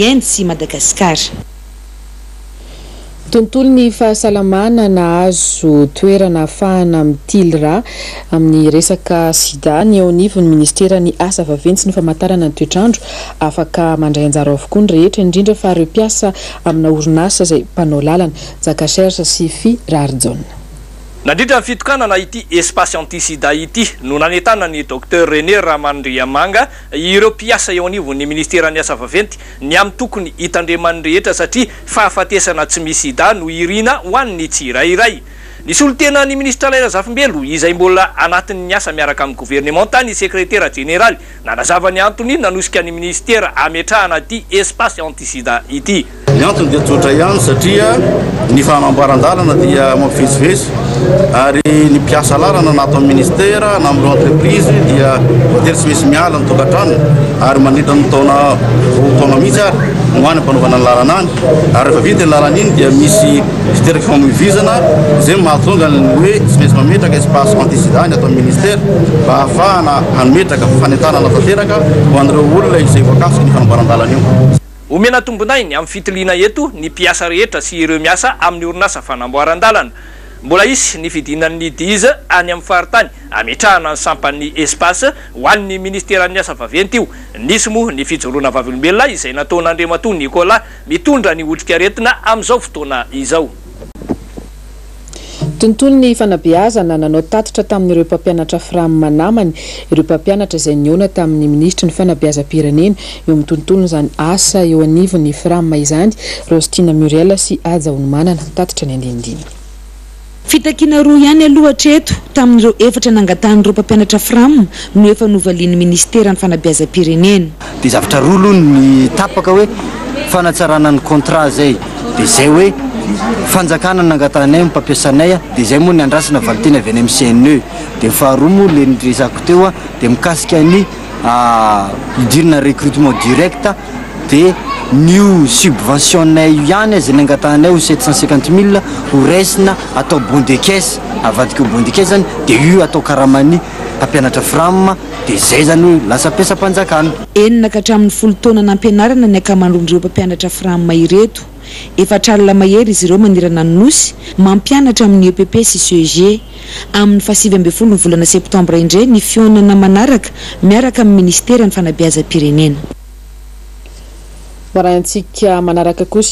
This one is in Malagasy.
i Inde sy Madagasikara. Tontolon'ny fahasalamana, Nahazo toerana ahafahana mitily rà amin'ny resaka sida ny eo anivon'ny minisiteran'ny Asa vaventy sy ny famantarana ny toetr'andro. Afaka mandray anjara ao avokoa ny rehetra, indrindra fa ireo mpiasa amina orinasa izay mpanao lalana. Jaka Serge sy Fy Raharijaona. Nandritra ny fitokanana ity Espace Anti-Sida ity no nanentanan'ny Docteur René Ramandriamanga ireo mpiasa eo anivon'ny minisiteran'ny Asa vaventy ny amin'ny tokony hitandreman'ny rehetra satria fahafatesana tsy misy sida no irina ho an'ny tsirairay. Nisolo tena ny minisitra Laila Razafimbelo izay mbola anatin'ny asa miaraka amin'ny governemanta ny sekretera jeneraly nanazava ny antony nanosika ny minisitera hametrahana ity espace anti-sida ity. Ny antony dia tsotra ihany satria ny fanamboaran-dalana dia mampivezivezy ary ny mpiasa lalana na ato amin'ny ministera na amin'ireo entreprise dia voatery tsy maintsy miala ny tokantranony ary mandritra ny taona roa taona mihitsy ary no any ampanaovana ny lalana any ary rehefa vita iny lalana iny dia misy fiteraka famoivizana izay mahatonga ny hoe tsy maintsy mametraka espace anti-sida ny ato amin'ny ministera mba hahafahana hametraka fanentanana tanteraka ho an'ireo olona izay voakasiky ny fanamboaran-dalana io. Omena tombon'ainy amin'ny fitiliana eto ny mpiasa rehetra sy ireo miasa amin'ny orinasa fanamboaran-dalana. Mbola hisy ny fidinan'ny Diz any amin'ny faritany hametrahana ny sampan'ny Espace ho an'ny minisiteran'ny asa vaventy io. Nisy moa ny fijoroana vavolombelona izay nataon'Andriamatoa Nicolas mitondra ny otrikaretina amin'izao fotoana izao. Tontolon'ny fanabeazana, nanao tatitra tamin'ireo mpampianatra Fram namany ireo mpampianatra izay nihaona tamin'ny minisitry ny fanabeazam-pirenena eo amin'ny tontolon'izany asa eo anivon'ny Fram izany, Rostina Muriel sy Haja Onomanana. Tatitra ny andinindiny. Fitakiana roa ihany aloha hatreto tamin'ireo efatra nangatahan'ireo mpampianatra Fram no efa novalian'ny minisiteran'ny fanabeazam-pirenena. Dia zavatra roa aloha ny tapaka hoe fanatsarana ny contrat zay dia zay hoe fanjakana nangatahanay ny mpampiasanay dia zay moa ny andrasana valinteny avy any amin'ny CNE dia ny faharoa moa le niresako teo dia mikasika ny hidirana recrutement direct dia nio subvention-nay io ihany izay nangatahanay ho 750 000 ho raisina atao bon de caisse avadika ho bon de caisse zany dia io atao karaman'ny mpampianatra Fram dia izay zany hoe lasa mpiasam-panjakana. Enina ka hatramin'ny folo taona nampianarana ny ankamaroan'ireo mpampianatra Fram ireto. Efatra alina mahery izy ireo manerana ny Nosy, mampianatra amin'ny EPP sy CEG. Amin'ny faha-19 ny volana septambra indray ny fihaonana manaraka miaraka amin'ny minisiteran'ny fanabeazam-pirenena. Ho arahintsika manaraka kosa.